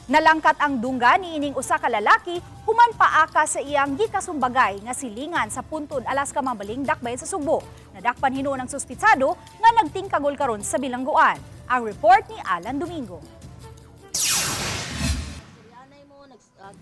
Nalangkat ang dunggan niining usa ka lalaki human paaka sa iyang gikasumbagay nga silingan sa Puntod Alaska, Mambaling, Dakbayan sa Sugbo. Nadakpan hinuon ang suspitsado nga nagtingkagol karon sa bilangguan. Ang report ni Alan Domingo.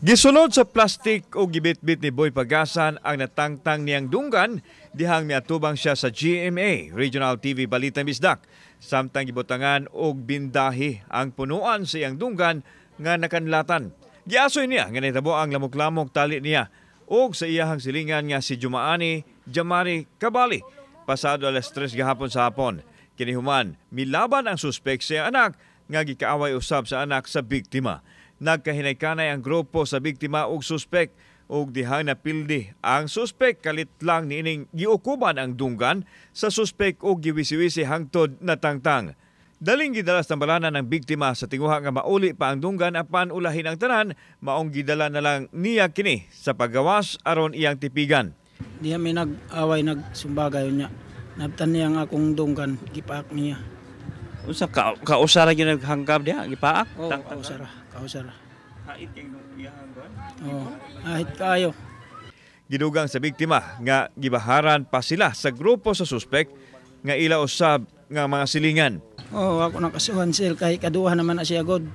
Gisulod sa plastik o gibitbit ni Boy Pagasan ang natangtang niyang dunggan dihang miatubang siya sa GMA Regional TV Balita Bisdak. Samtang gibutangan og bindahi ang punuan sa iyang dunggan nga nakanlatan. Giasoy niya nga nahitabo ang lamok-lamok tali niya og sa iyahang silingan nga si Jumaani Jamari Kabali pasado alas 3 gahapon sa hapon. Kini human, milaban ang suspek sa iyang anak nga gikaaway usab sa anak sa biktima. Nagkahinay-kanay ang grupo sa biktima ug suspek ug dihang napildi ang suspek kalit lang niining giukuban ang dunggan sa suspek ug giwisi-wisi hangtod natangtang. Daling gidala sa tambalanan ng biktima sa tinguha nga mauli pa ang dunggan, apan ulahin ang tanan, maong gidala na lang niya kini sa paggawas aron iyang tipigan. Diha may nag-away, nagsumbagay niya. Nabtan niya ang akong dunggan, gipaak niya. Unsa ka kausara gyud naghangkab diha gipaak? Oh, Tangtang. Kausara, kausara. Hait kay iyahang kuan. Oh, ahit kaayo. Gidugang sa biktima nga gibaharan pa sila sa grupo sa suspek nga ila usab nga mga silingan. Oh, ako nakasuhan sir kay kaduha naman na siya god.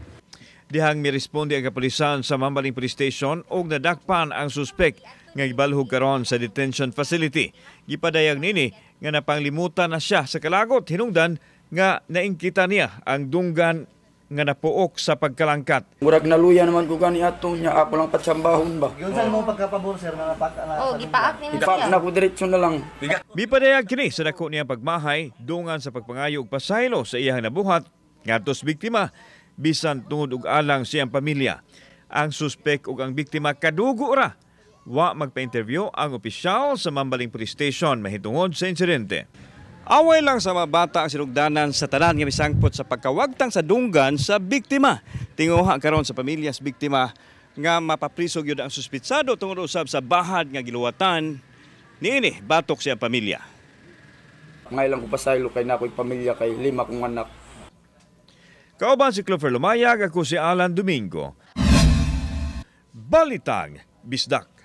Dihang miresponde ang kapulisan sa Mambaling Police Station og nadakpan ang suspek nga gibalhog karon sa detention facility. Gipadayag nini nga napanglimutan na siya sa kalagot hinungdan nga naingkita niya ang dunggan nga napuok sa pagkalangkat. Murag naluya naman ko gani ato niya, ako lang patsambahon ba. Giunsa mo pagkapabor, sir, mga paka na Oh, gipaak nimo Ipak siya. na ko diretso na lang. Mipadayag kini sa dako niyang pagmahay dungan sa pagpangayo og pasaylo sa iyang nabuhat ngadto sa biktima bisan tungod og alang sa iyang pamilya. Ang suspek ug ang biktima kadugo ra. Wa magpa-interview ang opisyal sa Mambaling Police Station mahitungod sa insidente. Away lang sa mga bata ang sinugdanan sa tanan nga misangpot sa pagkawagtang sa dunggan sa biktima. Tinguha karon sa pamilya sa biktima nga mapapriso gyud ang suspitsado tungod usab sa bahad nga giluwatan niini batok sa iyang pamilya. Ngayon lang ko pasaylo kay na ako'y pamilya kay lima kong anak. Kauban si Clover Lumayag, ako si Alan Domingo. Balitang Bisdak.